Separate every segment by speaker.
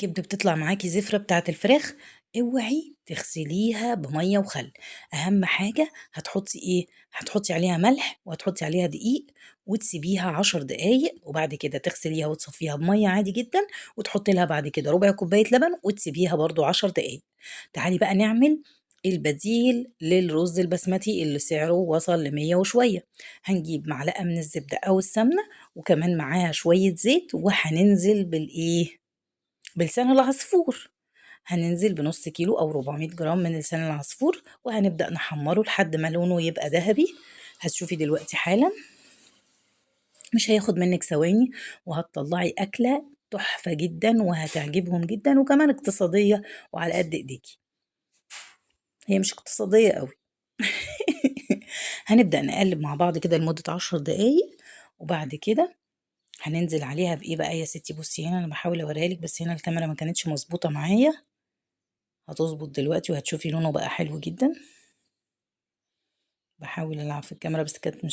Speaker 1: الكبده بتطلع معاكي زفره بتاعه الفراخ، اوعي تغسليها بميه وخل. اهم حاجة هتحطي ايه؟ هتحطي عليها ملح وهتحطي عليها دقيق وتسيبيها 10 دقايق، وبعد كده تغسليها وتصفيها بميه عادي جدا، وتحطي لها بعد كده ربع كوباية لبن وتسيبيها برضو 10 دقايق. تعالي بقى نعمل البديل للرز البسمتي اللي سعره وصل ل100 وشوية. هنجيب معلقه من الزبدة او السمنة وكمان معاها شوية زيت، وهننزل بالايه؟ بلسان العصفور. هننزل بنص كيلو او 400 جرام من لسان العصفور، وهنبدأ نحمره لحد ما لونه يبقى ذهبي. هتشوفي دلوقتي حالا، مش هياخد منك ثواني، وهتطلعي أكلة تحفة جدا وهتعجبهم جدا، وكمان اقتصادية وعلى قد ايديكي. هي مش اقتصادية قوي. هنبدأ نقلب مع بعض كده لمدة 10 دقايق، وبعد كده هننزل عليها بإيه بقى يا ستي؟ بصي هنا أنا بحاول أوريها لك، بس هنا الكاميرا ما كانتش مظبوطة معايا، هتظبط دلوقتي وهتشوفي لونه بقى حلو جدا. بحاول ألعب في الكاميرا بس كانت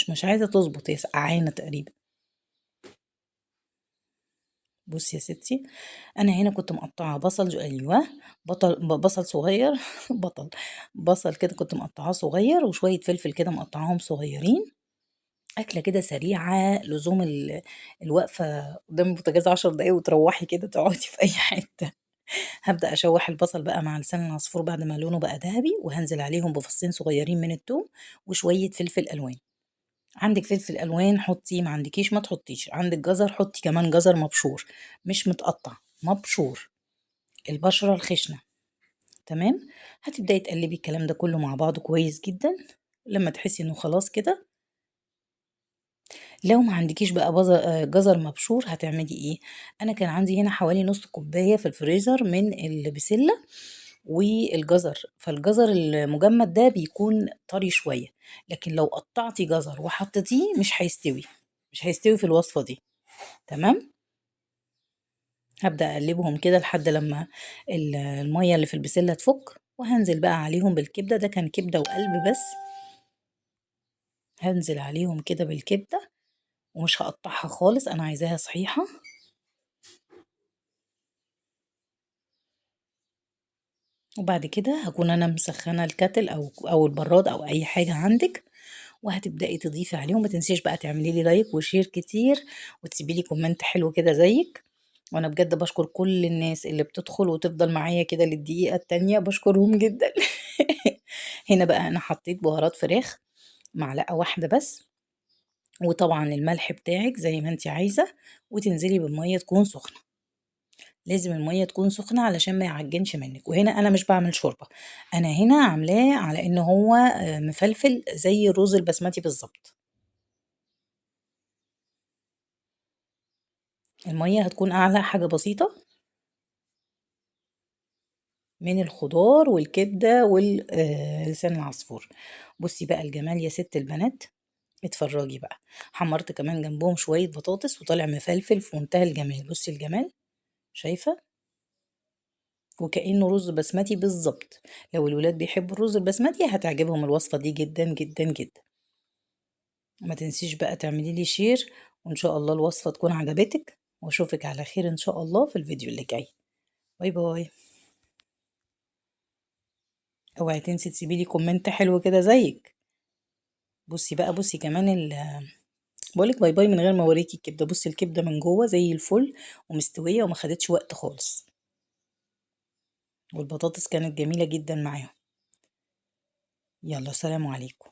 Speaker 1: مش عايزة تظبط، هي سقعانة تقريبا. بصي يا ستي، أنا هنا كنت مقطعة بصل، أيوة بصل صغير بصل كده كنت مقطعاه صغير، وشوية فلفل كده مقطعاهم صغيرين. أكلة كده سريعة لزوم الوقفة قدام البوتاجاز 10 دقايق وتروحي كده تقعدي في أي حتة. هبدأ أشوح البصل بقى مع لسان العصفور بعد ما لونه بقى ذهبي، وهنزل عليهم بفصين صغيرين من التوم وشوية فلفل ألوان. عندك فلفل ألوان حطي، ما عندكيش ما تحطيش. عندك جزر حطي كمان جزر مبشور، مش متقطع، مبشور، البشرة الخشنة. تمام. هتبدأي تقلبي الكلام ده كله مع بعضه كويس جدا لما تحسي انه خلاص كده. لو ما عندكيش بقى جزر مبشور هتعملي ايه؟ انا كان عندي هنا حوالي نص كوباية في الفريزر من البسله والجزر، فالجزر المجمد ده بيكون طري شوية، لكن لو قطعتي جزر وحطيتيه مش هيستوي في الوصفة دي. تمام. هبدا اقلبهم كده لحد لما المية اللي في البسله تفك، وهنزل بقى عليهم بالكبده. ده كان كبده وقلب بس، هنزل عليهم كده بالكبده ومش هقطعها خالص، انا عايزاها صحيحه. وبعد كده هكون انا مسخنه الكتل او البراد او اي حاجة عندك، وهتبداي تضيفي عليهم. ما تنسيش بقى تعملي لي like و share كتير، وتسيبي لي comment حلو كده زيك. وانا بجد بشكر كل الناس اللي بتدخل وتفضل معايا كده للدقيقه التانية، بشكرهم جدا. هنا بقى انا حطيت بهارات فراخ معلقه واحدة بس، وطبعا الملح بتاعك زي ما انت عايزه، وتنزلي بالمية تكون سخنة. لازم المية تكون سخنة علشان ما يعجنش منك. وهنا انا مش بعمل شوربة، انا هنا عاملاه على ان هو مفلفل زي الرز البسمتي بالظبط. المية هتكون اعلى حاجة بسيطة من الخضار والكبده ولسان العصفور. بصي بقى الجمال يا ست البنات، اتفرجي بقى. حمرت كمان جنبهم شوية بطاطس وطالع مفلفل في منتهى الجمال. بصي الجمال، شايفه؟ وكأنه رز بسمتي بالظبط. لو الولاد بيحبوا الرز البسمتي هتعجبهم الوصفة دي جدا جدا جدا. ما تنسيش بقى تعملي لي share، وان شاء الله الوصفة تكون عجبتك، واشوفك على خير ان شاء الله في الفيديو اللي جاي. bye bye. اوعي تنسي تسيبي لي comment حلو كده زيك. بصي بقى، بصي كمان بقولك bye bye من غير ما اوريكي الكبده. بصي الكبده من جوه زي الفل ومستويه وما خدتش وقت خالص، والبطاطس كانت جميلة جدا معاهم. يلا سلام عليكم.